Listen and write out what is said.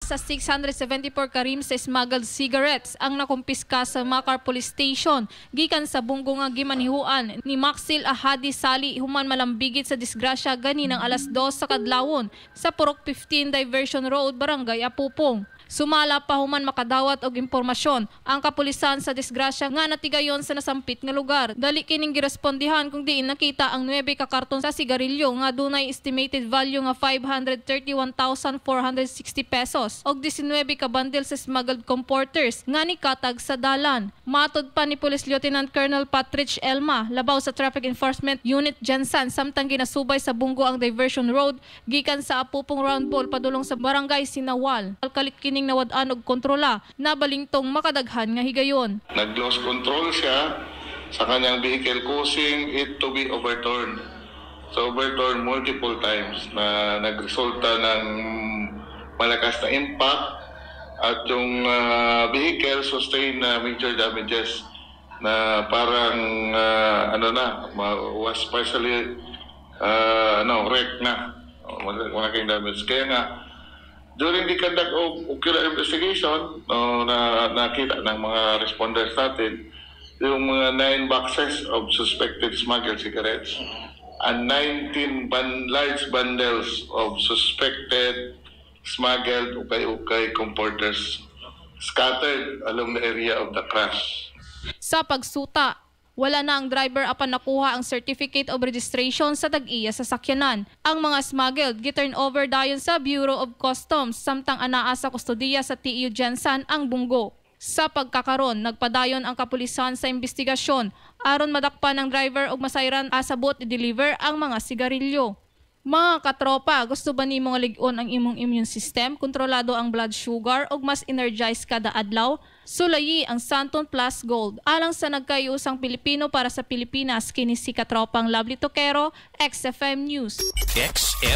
Sa 674 ka reams sa smuggled cigarettes ang nakumpiska sa Makar Police Station gikan sa bunggo nga gimanihuan ni Maxil Ahadi Sali human malambigit sa disgrasya ganinang alas 2 sa kadlawon sa Purok 15 Diversion Road, Barangay Apopong. Sumala pa human makadawat og impormasyon ang kapulisan sa disgrasya nga natigayon sa nasampit nga lugar. Dali kining girespondihan kung diin nakita ang 9 ka karton sa sigarilyo nga dunay estimated value nga 531,460 pesos og 19 ka bundle sa smuggled comforters nga nikatag sa dalan. Matod pa ni Police Lieutenant Colonel Patrick Elma, labaw sa Traffic Enforcement Unit GenSan, samtang ginasubay sa bunggo ang Diversion Road gikan sa Apopong Round Ball padulong sa Barangay Sinawal. Kalit kining nawad-an og kontrola, nabalingtong makadaghan nga higayon. Nag-lost control siya sa kanyang vehicle, causing it to be overturned. So overturned multiple times na nagresulta ng malakas na impact at yung vehicle sustained na major damages na parang ano na was partially ano, wreck na. Malaking damage. Kaya nga during the conduct of ocular investigation, no, na nakita ng mga responders natin yung mga nine boxes of suspected smuggled cigarettes and 19 large bundles of suspected smuggled ukay-ukay comforters scattered along the area of the crash. Sa pagsuta, wala na ang driver apan nakuha ang certificate of registration sa tag-iya sa sakyanan. Ang mga smuggled gi-turn over dayon sa Bureau of Customs samtang anaa sa kustodiya sa TU GenSan ang bunggo. Sa pagkakaron, nagpadayon ang kapulisan sa investigasyon aron madakpan ang driver ug masayran asabot i-deliver ang mga sigarilyo. Mga katropa, gusto ba nimo nga lig-on ang imong immune system, kontrolado ang blood sugar ug mas energized kada adlaw? Sulayi ang Santon Plus Gold. Alang sa nagkayusang Pilipino para sa Pilipinas, kini si katropang Lovely Toquero, XFM News. XFM.